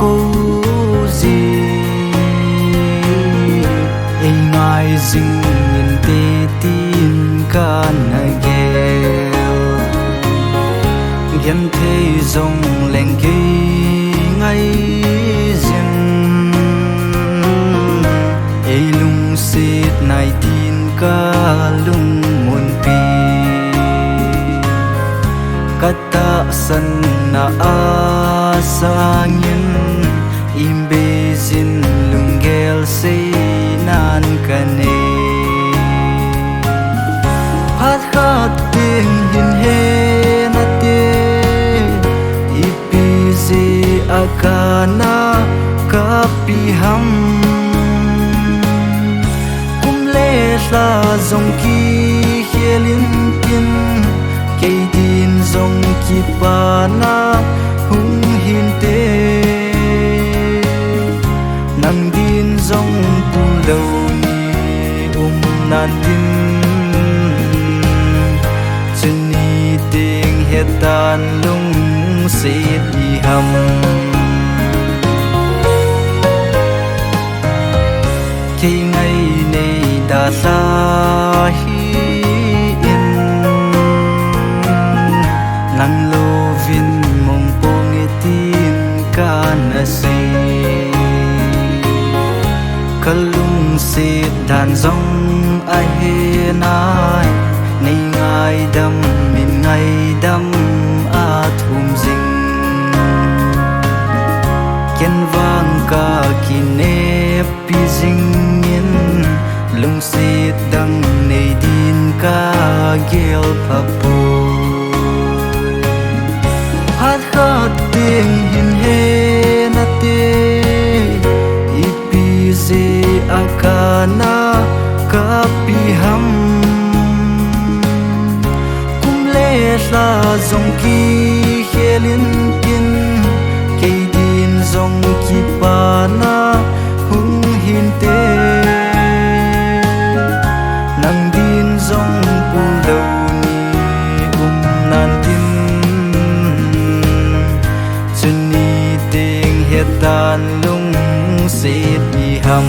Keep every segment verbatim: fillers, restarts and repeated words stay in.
Kou ji, ei ngai jing inte tin kana gel. Genthei jong leng kei ngai jin, ei lungset nai tin ka lungmunpi. Ka tahsanna a sangin, imbei jin lunggel seinan ka nei. Phat khat ding hin he nate, ipi jeh a kana kapi ham. Kum le lha jong kikhel in tin, kei din jong kipana hung hinte. Nang din jong puldou ni um nan tin, chuni ding hetan lungset iham. Kei ngai nei dalha hi in, nang louvin mong ponge tin kana sei. Ka lungset dan jong ahe nai, nei ngaidam in ngaidam a thum jing. Ken vang ka kinep pi jingin, lungset dang nei din ka gel pha poi. Phat khat ding hin he nate, ipi jeh a kana kapi ham. Kum le lha jong kikhel in tin, kei din jong kipana hung hinte. Nang din jong puldou ni um nan tin, chuni ding hetan lungset iham.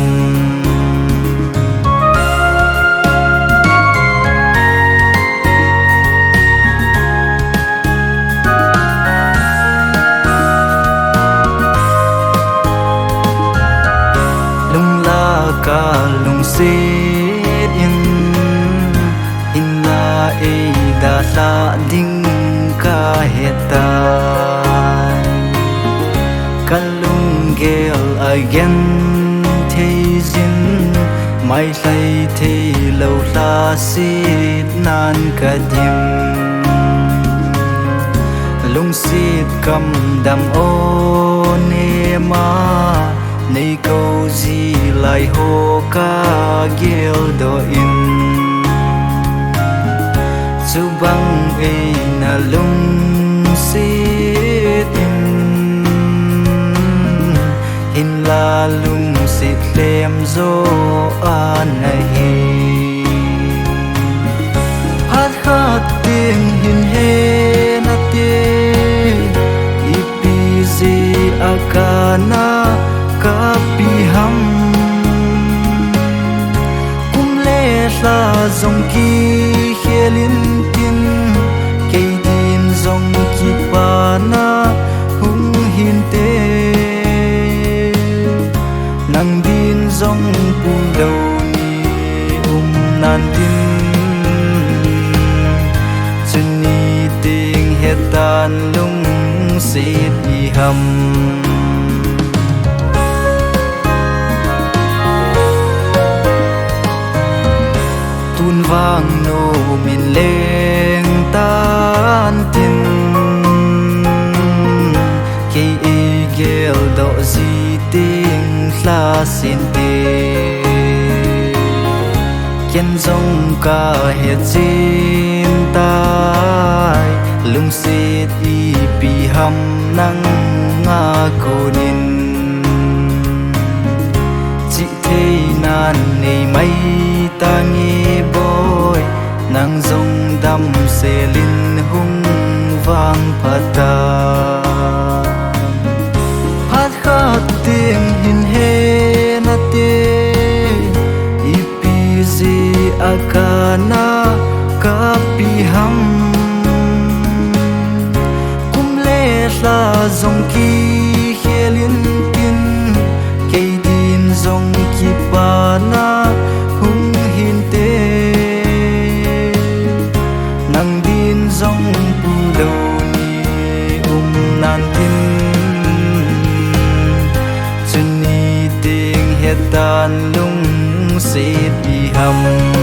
Lungla ka lungset in, hinla ei dalha ding ka hetai. Ka lunggel a genthei jin, mailhai theilou lhaset nan ka dim. Lungset kam dam o nema, nei kou ji lai ho ka geldoh in. Chubang eina lungset in, hinla lungset lhem jo ana hi. Phat khat ding hin he nate, ipi jeh a kana kapi ham. Kum le lha jong kikhel in tin, kei din jong kipana hung hinte. Nang din jong puldou ni um nan tin, chuni ding hetan lungset iham. Tun vang nom in leng tan tin, kei ei geldoh ji ding lhasen te. Ken jong ka hetchen tai, lungset ipi ham nanga konin. Chihthei nan nei mai tange boi, nang jong damsel in hung vangpha tan. Kana kapi ham? Kum le lha jong kikhel intin, kei din jong kipana hung hinte. Nang din jong pulou ni um nan tin, chuni teng hetan lungset iham?